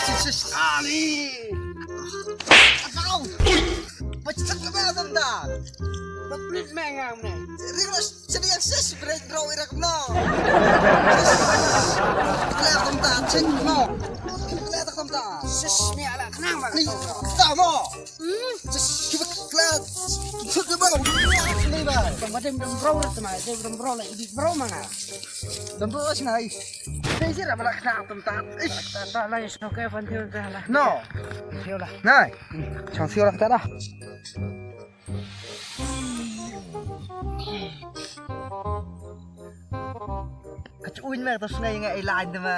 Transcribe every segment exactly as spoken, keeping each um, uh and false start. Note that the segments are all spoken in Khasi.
Sis, Ali. Atau. Macam ka ba tanda. Ba prit me nga me. Ring lo sini yang sis, prit bro irak no. Sis. Kala tanda, cek no. Kala tanda. Sis, ni ala kenang ba. Ni, tamo. Hmm? Sis, kiba kala. Sis, kiba. Ni ba. Ba dem dem bro rat ma, dem dem bro la, idi bro ma nga. Dem bro snai. Dei sira ba la kena tam tam. Ish. Ta ta la ish no ke fan tiu ta la. No. Tiu la. Nai. Chang tiu la ta da. Ka chuin ma ta snai nga ilai de ma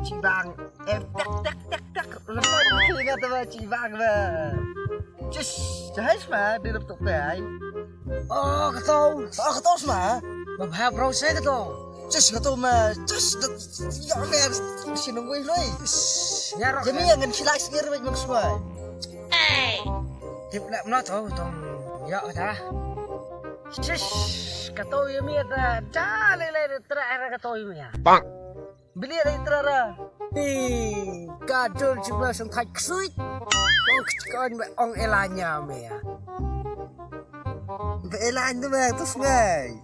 chibang. Em tak tak tak tak. Lepas ni nga ta ma chibang ma. Just jahaj ma de dap tu pe ai. Oh, ka tau. Oh, ka tau sma. Ba bha bro se ka tau. Just ka tau ma. Just da ya me. Sino wei loi. Ya ro. Jami yang ngan silai sir wei makswai. Tip lak mna tau tong ya da. Shish, ka tau ya mi da da le le tra era ka tau ya mi ya. Bang. Bili da itra ra. Ni ka dul jumlah song thai ksuit. Ong kchikon me ong elanya me ya. Be elan tu me tu sngai.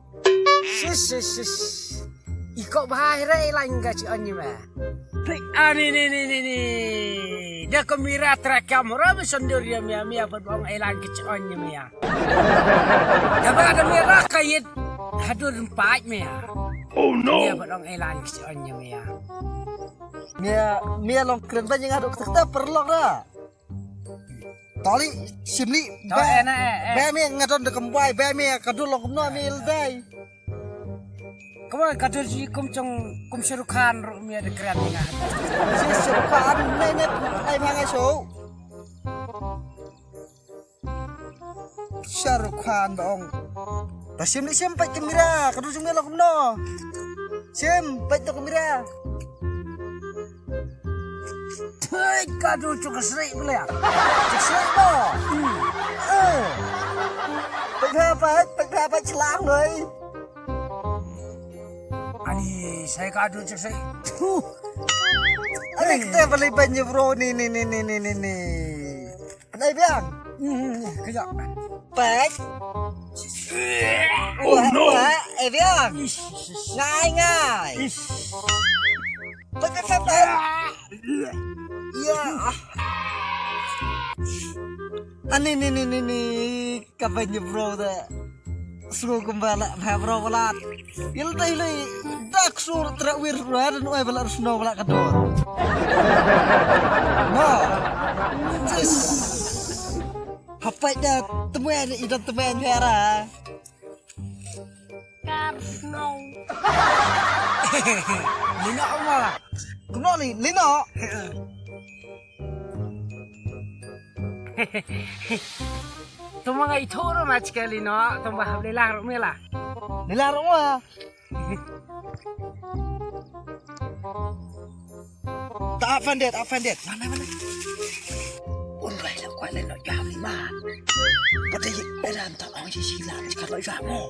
Shish shish shish. Iko bahai re elan ka chi on ni me. Ani ni ni ni ni. Da ko mira tra kamera me sondur ya me me apa ong elan ka chi on ni me ya. Da ba da mira ka yit. Hadur empat me ya. Oh no. Me apa ong elan ka chi on ni me ya. Mia mia long kren ba nyinga dok tak perlok ra. Tali simli ba ena eh. Ba mia ngadon de kembai ba mia kadul long kumno mia ildai. Kembai kadul ji kum chong kum Shahrukh Khan ru mia de kren nyinga. Si Shahrukh Khan ne ne ai manga show. Shahrukh Khan ba ong. Ta sim ni sim pait kamera, ka du jong me lo kumno. Sim pait to kamera. Pait ka du chu ka srei bele. Chu srei ba. Eh. Pait ha pait, pait ha pait chlang noi. Ani sai ka du chu srei. Ani kete bele banye bro ni ni ni ni ni ni. Nai biang. Kejap. Pek. Oh no. Eh biang. Ngai ngai. Pek pek pek. Ya. Ani ni ni ni ni. Ka banye bro da. Sngew kumba la bha bro ba la. Yel dei lei dak sur tra wir ra da noi ba la sno ba la ka dor. No. Jis. Hapai da temen i da temen hera. Kar sno. Lino ma. Kumno li lino. Tuma ngai thoro ma chika lino, tuma hab lelang ro mela. Lelang ro ma. Ta offended, offended. Mana mana. Un rai la kwa lino ya mi ma. Pati eran ta ong si sila chika lo ya mo.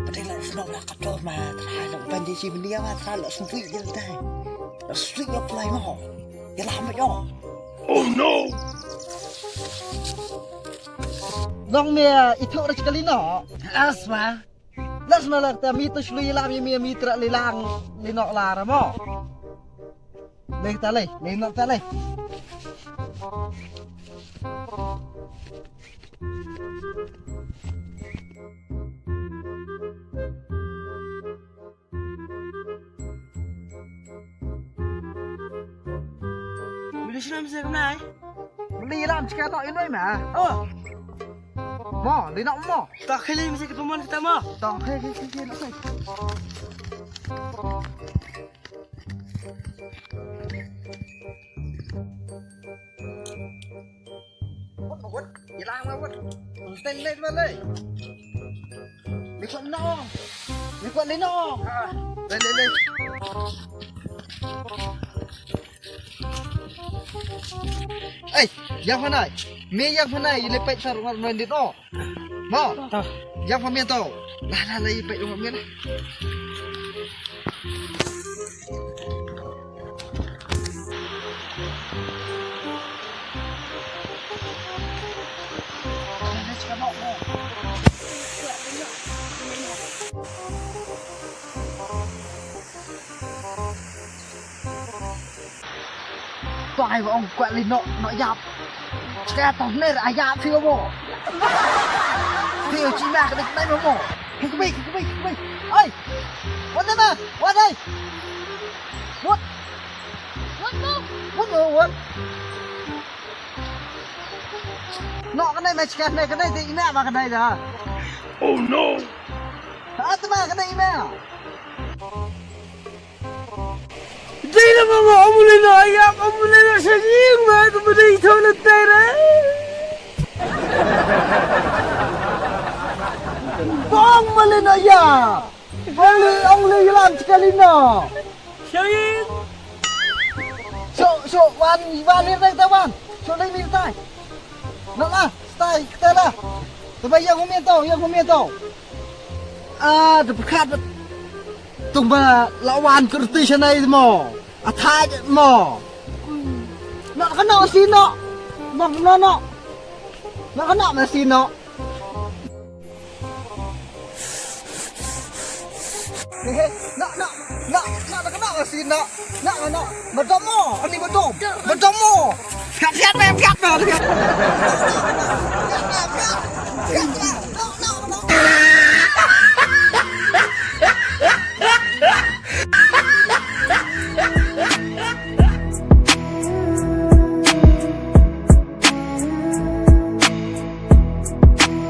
Pati la sno la ka tor ma tra la ban ji si menia ma tra la sui ya dai. La sui ya plai mo. Ya la ma yo. Oh no. Nong me itu ra chika lino. Asma. Las ma la ta mi tu shlui la mi mi mi tra li lang li nok la ra mo. Lei ta lei, lei nok ta lei. Mili shnam se kumnai. Mili lam chika to inoi ma. Oh. Mo, li nok mo. To khili mi se ke pemon kita mo. To khili khili khili. Wut, wut, ilang ma wut. Teng lei ma lei. Ni kwat na ong. Ni kwat lei na ong. Ah. Lei lei lei. Ei, yang panai. Me yang panai, ile pet sar ngar nang dit no. Mo. Yang pamien to. La la la, ile pet ngar nang. Tuai ba ong kwah lei noh, noh ïap. Ska tong ner a ïap phi mo. Phi o chi ma ka dik nai mo. Ki kbai, ki kbai, ki kbai. Oi. What the man? What the? What? What mo? What mo? What? Noh ka nai ma, ska nai ka nai te i ma ba ka nai da. Oh no. Ha te ma ka nai i ma. Dei na ma ma, ong mu lei noh ïap, ong mu lei noh sha ïing ma, tu ma dei tho na tai re. Ong mu lei noh ïap. Ong lei, ong lei ïalam chi ka lei noh. Sha ïing. Sho, sho, wan, wan lei tai, wan. Sho lei lei tai. Noh la, stai, kata la. Te ba ïa ngum ïa to, ïa ngum ïa to. Ah, te pyrkhat ba. Tung ba la wan kyrti shanai mo. A thait mo. Nok ka nok si nok. Nok nok nok. Nok ka nok na si nok. Nok nok nok nok ka nok na si nok. Nok nok. Madam mo. Ani madam. Madam mo. Phiat phiat me phiat me. Phiat me phiat. Phiat me.